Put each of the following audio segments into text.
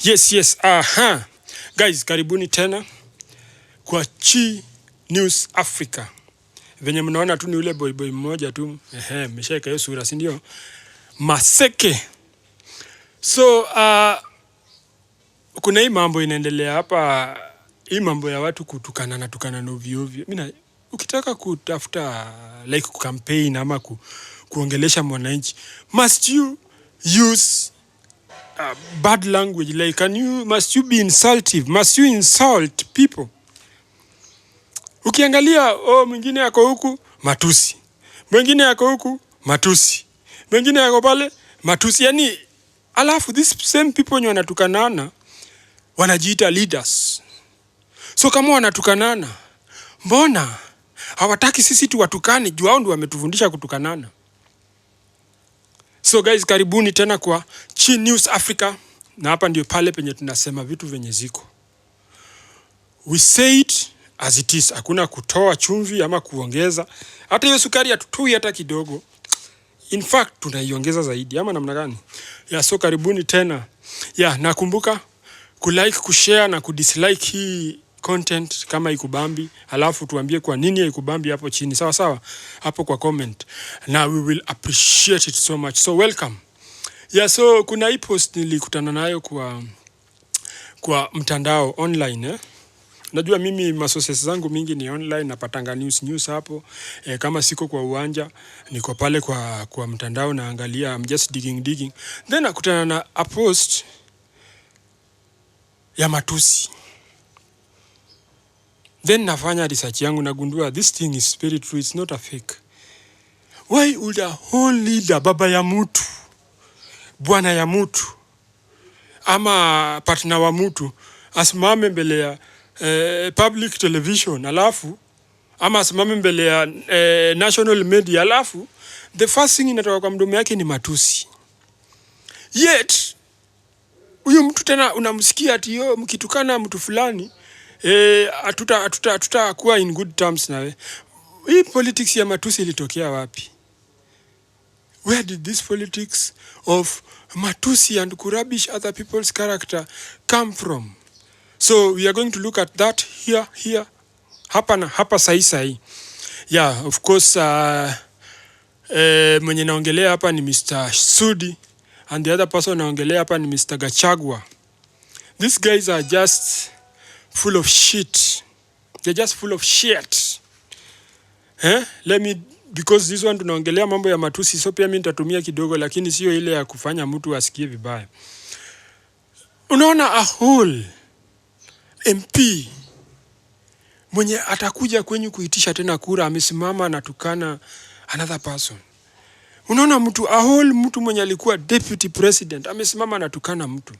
Yes. Aha. Guys, karibuni tena kwa Chi News Africa. Venye mnaona tu ni ule boy boy mmoja tu. Ehe, mmeshaeka hiyo sura, si ndio? Maseke. So, kuna hii mambo inaendelea hapa, hii mambo ya watu kutukana na tukana na ovyo ovyo. Mimi ukitaka kutafuta like campaign ama kuongelesha mwananchi, must you use bad language? Like, can you must you be insultive? Must you insult people? Ukiangalia, oh, mwingine ako huku matusi, mwingine ako huku matusi, mwingine ako pale matusi, yani alafu this same people wenye wanatukanana wanajiita leaders. So kama wanatukanana, mbona hawataki sisi tuwatukane? Juu hao ndio wametufundisha kutukanana. So guys, karibuni tena kwa Chi News Africa, na hapa ndio pale penye tunasema vitu venye ziko. We say it as it is, hakuna kutoa chumvi ama kuongeza. Hata hiyo sukari hatutoi hata kidogo. In fact tunaiongeza zaidi, ama namna gani? Yeah, so karibuni tena. Yeah, nakumbuka kulike, kushare na kudislike hii content kama ikubambi, alafu tuambie kwa nini haikubambi hapo chini, sawa sawa, hapo kwa comment, na we will appreciate it so much. So welcome. Yeah, so kuna hii post nilikutana nayo kwa mtandao online, eh? Najua mimi masources zangu mingi ni online, napatanga news news hapo. Kama siko kwa uwanja, niko pale kwa mtandao naangalia, I'm just digging digging. Then nakutana na a post ya matusi. Then nafanya research yangu, nagundua this thing is very true, it's not a fake. Why would a whole leader, baba ya mtu, bwana ya mtu, ama partner wa mtu asimame mbele ya public television, alafu ama asimame mbele ya national media, alafu the first thing inatoka kwa mdomo yake ni matusi? Yet huyu mtu tena unamsikia ati yo mkitukana mtu fulani, hatuta kuwa in good terms nawe. Hii politics ya matusi ilitokea wapi? Where did this politics of matusi and kurubbish other people's character come from? So we are going to look at that here, hapa na hapa sahi sahi. Yeah, of course, mwenye naongelea hapa ni Mr. Sudi and the other person naongelea hapa ni Mr. Gachagua. These guys are just full of shit. They're just full of shit. Eh? Let me, because this one tunaongelea mambo ya matusi, so pia mimi nitatumia kidogo, lakini sio ile ya kufanya mtu asikie vibaya. Unaona, a whole MP mwenye atakuja kwenyu kuitisha tena kura amesimama anatukana another person. Unaona mtu, a whole mtu mwenye alikuwa deputy president amesimama anatukana mtu.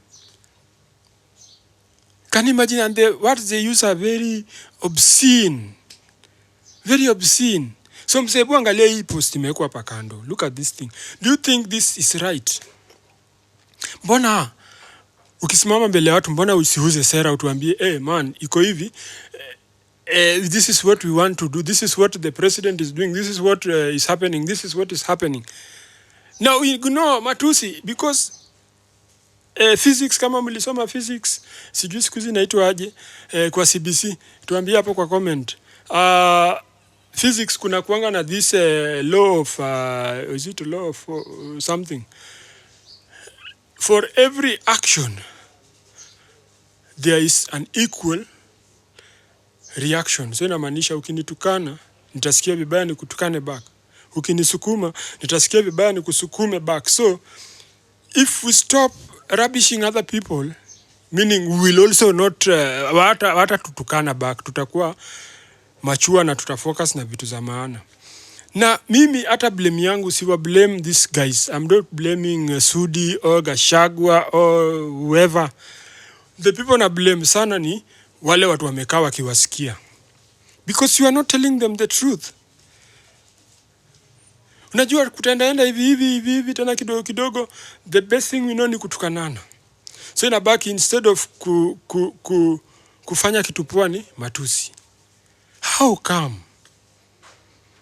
Can you imagine? And what they use are very obscene. Very obscene. So msee, hebu angalia hii post imewekwa hapa kando. Look at this thing. Do you think this is right? Mbona ukisimama mbele ya watu, mbona usiuze sera, utuambie, "Hey man, iko hivi, this is what we want to do, this is what the president is doing, this is what is happening, this is what is happening"? Now we ignore matusi because physics, kama mlisoma physics, sijui siku hizi inaitwa aje kwa CBC, tuambie hapo kwa comment. Physics kuna kuanga na this law of, is it law of something? For every action there is an equal reaction. So inamaanisha ukinitukana nitasikia vibaya nikutukane back, ukinisukuma nitasikia vibaya nikusukume back. So if we stop rubbishing other people, meaning we will also not hata tutukana back, tutakuwa mature na tutafocus na vitu za maana. Na mimi hata blame yangu, siwa blame these guys. I'm not blaming Sudi or Gachagua or whoever. The people na blame sana ni wale watu wamekaa wakiwasikia, because you are not telling them the truth. Unajua kutaendaenda hivi hivi hivi hivi tena kidogo kidogo, the best thing we know ni kutukanana. So inabaki instead of kufanya kitu poa ni matusi. How come?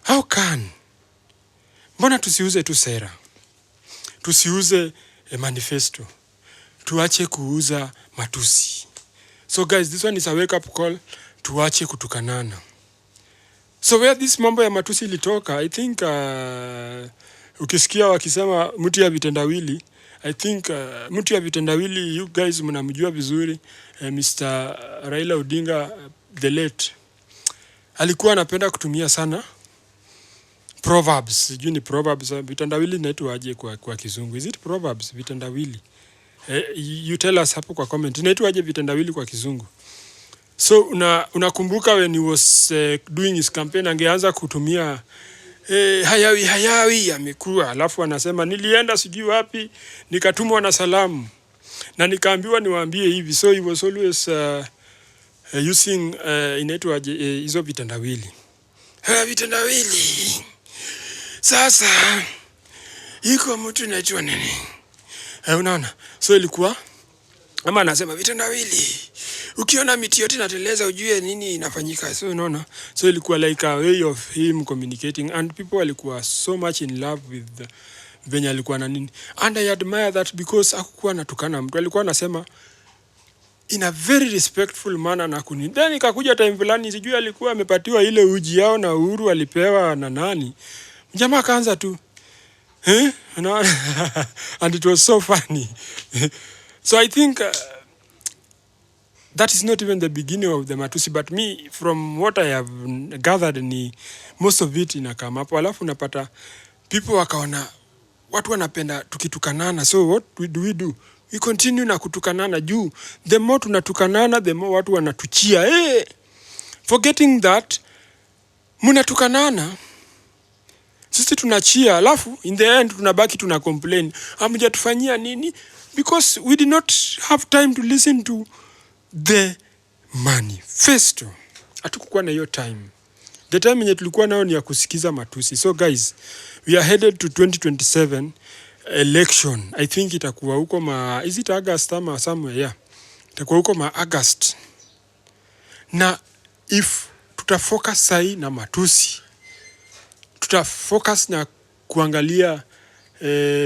How can? Mbona tusiuze tu sera? Tusiuze manifesto? Tuache kuuza matusi. So guys, this one is a wake up call. Tuache kutukanana. So where this mambo ya matusi ilitoka, I think ukisikia wakisema mtu ya vitendawili, I think mtu ya vitendawili, you guys mnamjua vizuri, Mr. Raila Odinga the late alikuwa anapenda kutumia sana proverbs. Sijui ni proverbs, vitendawili inaitwa aje kwa Kizungu? Is it proverbs, vitendawili? You tell us hapo kwa comment. Inaitwa aje vitendawili kwa Kizungu? So unakumbuka when he was doing his campaign, angeanza kutumia hayawi hayawi amekuwa, alafu anasema, "Nilienda sijui wapi, nikatumwa na salamu na nikaambiwa niwaambie hivi." So he was always using inaitwa hizo vitendawili. Vitendawili. Sasa iko mtu inaitwa nini? Unaona? So ilikuwa ama anasema, "Vitendawili. Ukiona miti yote inateleza, ujue nini inafanyika." So unaona? So ilikuwa like a way of him communicating, and people walikuwa so much in love with venye alikuwa na nini. And I admire that because hakukuwa anatukana mtu. Alikuwa anasema in a very respectful manner na kuni. Then ikakuja time fulani, sijui alikuwa amepatiwa ile uji yao na Uhuru, alipewa na nani. Jamaa akaanza tu, eh? Unaona? And it was so funny. So I think that is not even the beginning of the matusi, but me, from what I have gathered, ni most of it inakam hapo. Alafu unapata people wakaona watu wanapenda tukitukanana, so what do we do? We continue na kutukanana, juu the more tunatukanana, the more watu wanatucheer, hey! Forgetting that mnatukanana, sisi tunacheer, alafu in the end tunabaki tuna complain, "Hamjatufanyia nini?" Because we did not have time to listen to the manifesto. Hatukukuwa na hiyo time. The time yenye tulikuwa nayo ni ya kusikiza matusi. So guys, we are headed to 2027 election. I think itakuwa huko ma, is it August ama somewhere? Yeah, itakuwa huko ma August. Na if tutafocus sahi na matusi, tutafocus na kuangalia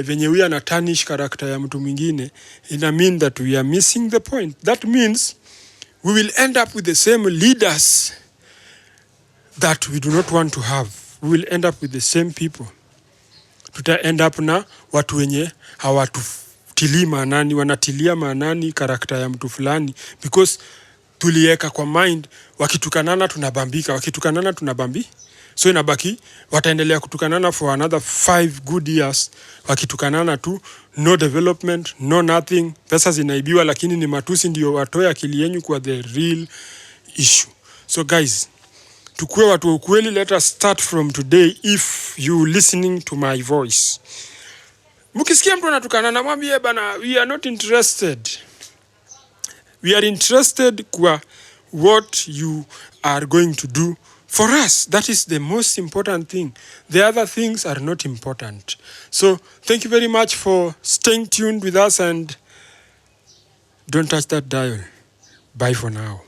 venye huyu ana tarnish character ya mtu mwingine, ina mean that we are missing the point. That means we will end up with the same leaders that we do not want to have. We will end up with the same people. Tuta end up na watu wenye hawatutilii maanani, wanatilia maanani character ya mtu fulani, because tulieka kwa mind wakitukanana tunabambika, wakitukanana tunabambi. So inabaki wataendelea kutukanana for another 5 good years, wakitukanana tu, no development, no nothing, pesa zinaibiwa, lakini ni matusi ndio watoe akili yenyu kwa the real issue. So guys, tukue watu wa ukweli. Let us start from today. If you listening to my voice, mkisikia mtu anatukana, namwambie, "Bana, we are not interested. We are interested kwa what you are going to do for us. That is the most important thing. The other things are not important." So thank you very much for staying tuned with us, and don't touch that dial. Bye for now.